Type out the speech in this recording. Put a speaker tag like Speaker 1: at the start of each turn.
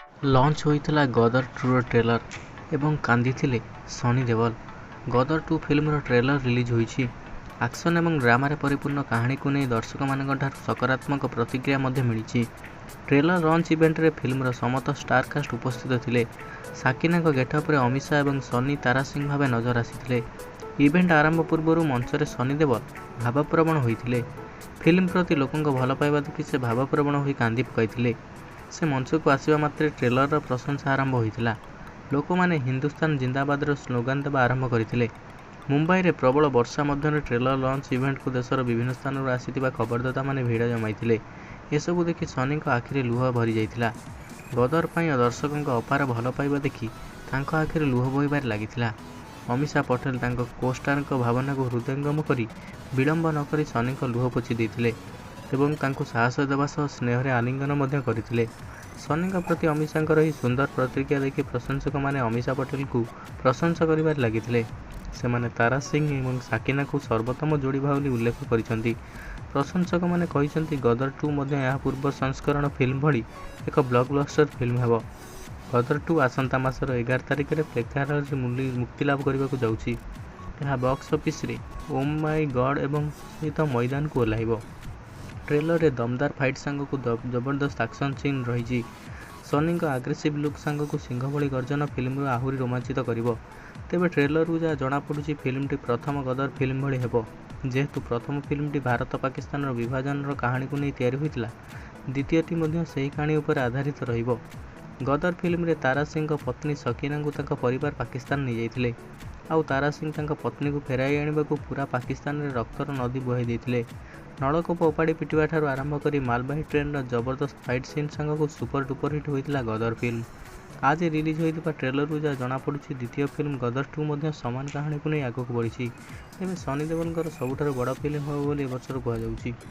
Speaker 1: Launch ହୋଇଥିଲା Gadar 2ର trailer ଏବଂ କାନ୍ଦିଥିଲେ ସନି ଦେଓଲ। ଗଦର 2 ଫିଲ୍ମର ଟ୍ରେଲର ରିଲିଜ ହୋଇଛି। ଆକ୍ସନ ଏବଂ ଡ୍ରାମାରେ ପରିପୂର୍ଣ୍ଣ କାହାଣୀକୁ ନେଇ ଦର୍ଶକମାନଙ୍କଠାରୁ ସକାରାତ୍ମକ ପ୍ରତିକ୍ରିୟା ମଧ୍ୟ ମିଳିଛି। ଟ୍ରେଲର ଲଞ୍ଚ ଇଭେଣ୍ଟରେ ଫିଲ୍ମର ସମସ୍ତ ଷ୍ଟାର କାଷ୍ଟ ଉପସ୍ଥିତ ଥିଲେ। ସାକିନାଙ୍କ ଗେଟଅପରେ ଅମିଷା ଏବଂ ସନି ତାରା ସିଂ ଭାବେ ନଜର ଆସିଥିଲେ। ଇଭେଣ୍ଟ ଆରମ୍ଭ ପୂର୍ବରୁ ମଞ୍ଚରେ ସନି ଦେଓଲ ଭାବପ୍ରବଣ ହୋଇଥିଲେ। ଫିଲ୍ମ ପ୍ରତି ଲୋକଙ୍କ ଭଲପାଇବା ଦେଖି ସେ ଭାବପ୍ରବଣ ହୋଇ କାନ୍ଦି ପକାଇଥିଲେ। ସେ ମଞ୍ଚକୁ ଆସିବା ମାତ୍ରେ ଟ୍ରେଲରର ପ୍ରଶଂସା ଆରମ୍ଭ ହୋଇଥିଲା। ଲୋକମାନେ ହିନ୍ଦୁସ୍ତାନ ଜିନ୍ଦାବାଦର ସ୍ଲୋଗାନ ଦେବା ଆରମ୍ଭ କରିଥିଲେ। ମୁମ୍ବାଇରେ ପ୍ରବଳ ବର୍ଷା ମଧ୍ୟରେ ଟ୍ରେଲର ଲଞ୍ଚ ଇଭେଣ୍ଟକୁ ଦେଶର ବିଭିନ୍ନ ସ୍ଥାନରୁ ଆସିଥିବା ଖବରଦାତାମାନେ ଭିଡ଼ ଜମାଇଥିଲେ। ଏସବୁ ଦେଖି ସନିଙ୍କ ଆଖିରେ ଲୁହ ଭରିଯାଇଥିଲା। ଗଦର ପାଇଁ ଦର୍ଶକଙ୍କ ଅପାର ଭଲପାଇବା ଦେଖି ତାଙ୍କ ଆଖିରୁ ଲୁହ ବୋହିବାରେ ଲାଗିଥିଲା। ଅମିଷା ପଟେଲ ତାଙ୍କ କୋ-ଷ୍ଟାରଙ୍କ ଭାବନାକୁ ହୃଦୟଙ୍ଗମ କରି ବିଳମ୍ବ ନ କରି ସନିଙ୍କ ଲୁହ ପୋଛି ଦେଇଥିଲେ ଏବଂ ତାଙ୍କୁ ସାହସ ଦେବା ସହ ସ୍ନେହରେ ଆଲିଙ୍ଗନ ମଧ୍ୟ କରିଥିଲେ। ସନିଙ୍କ ପ୍ରତି ଅମିଷାଙ୍କର ଏହି ସୁନ୍ଦର ପ୍ରତିକ୍ରିୟା ଦେଖି ପ୍ରଶଂସକମାନେ ଅମିଷା ପଟେଲଙ୍କୁ ପ୍ରଶଂସା କରିବାରେ ଲାଗିଥିଲେ। ସେମାନେ ତାରା ସିଂ ଏବଂ ସାକିନାଙ୍କୁ ସର୍ବୋତ୍ତମ ଯୋଡ଼ି ବୋଲି ଉଲ୍ଲେଖ କରିଛନ୍ତି। ପ୍ରଶଂସକମାନେ କହିଛନ୍ତି, ଗଦର 2 ମଧ୍ୟ ଏହା ପୂର୍ବ ସଂସ୍କରଣ ଫିଲ୍ମ ଭଳି ଏକ ବ୍ଲକବଷ୍ଟର ଫିଲ୍ମ ହେବ। ଗଦର 2 ଆସନ୍ତା ମାସର 11 ତାରିଖରେ ପ୍ରେକ୍ଷାଗୃହରେ ମୁକ୍ତିଲାଭ କରିବାକୁ ଯାଉଛି। ଏହା ବକ୍ସ ଅଫିସରେ ଓ ମାଇ ଗଡ୍ ଏବଂ ସହିତ ମଇଦାନକୁ ଓହ୍ଲାଇବ। ଟ୍ରେଲରରେ ଦମଦାର ଫାଇଟ ସାଙ୍ଗକୁ ଜବରଦସ୍ତ ଆକ୍ସନ ସିନ୍ ରହିଛି। ସନିଙ୍କ ଆଗ୍ରେସିଭ ଲୁକ୍ ସାଙ୍ଗକୁ ସିଂହ ଭଳି ଗର୍ଜନ ଫିଲ୍ମକୁ ଆହୁରି ରୋମାଞ୍ଚିତ କରିବ। ତେବେ ଟ୍ରେଲରରୁ ଯାହା ଜଣାପଡୁଛି ଫିଲ୍ମଟି ପ୍ରଥମ ଗଦର ଫିଲ୍ମ ଭଳି ହେବ। ଯେହେତୁ ପ୍ରଥମ ଫିଲ୍ମଟି ଭାରତ-ପାକିସ୍ତାନର ବିଭାଜନର କାହାଣୀକୁ ନେଇ ତିଆରି ହୋଇଥିଲା, ଦ୍ୱିତୀୟଟି ମଧ୍ୟ ସେହି କାହାଣୀ ଉପରେ ଆଧାରିତ ରହିବ। ଗଦର ଫିଲ୍ମରେ ତାରା ସିଂଙ୍କ ପତ୍ନୀ ସକିନାଙ୍କୁ ତାଙ୍କ ପରିବାର ପାକିସ୍ତାନ ନେଇଯାଇଥିଲେ। ଆଉ ତାରା ସିଂ ତାଙ୍କ ପତ୍ନୀଙ୍କୁ ଫେରାଇ ଆଣିବାକୁ ପୂରା ପାକିସ୍ତାନରେ ରକ୍ତର ନଦୀ ବୁହାଇ ଦେଇଥିଲେ। ନଳକୂପ ଉପାଡ଼ି ପିଟିବାଠାରୁ ଆରମ୍ଭ କରି ମାଲବାହୀ ଟ୍ରେନର ଜବରଦସ୍ତ ଫାଇଟ ସିନ୍ ସାଙ୍ଗକୁ ସୁପର ଡୁପର ହିଟ୍ ହୋଇଥିଲା ଗଦର ଫିଲ୍ମ। ଆଜି ରିଲିଜ ହୋଇଥିବା ଟ୍ରେଲରରୁ ଯାହା ଜଣାପଡୁଛି ଦ୍ୱିତୀୟ ଫିଲ୍ମ ଗଦର 2 ମଧ୍ୟ ସମାନ କାହାଣୀକୁ ନେଇ ଆଗକୁ ବଢ଼ିଛି। ତେବେ ସନି ଦେଓଲଙ୍କର ସବୁଠାରୁ ବଡ଼ ଫିଲ୍ମ ହେବ ବୋଲି ଏବର୍ଷର କୁହାଯାଉଛି।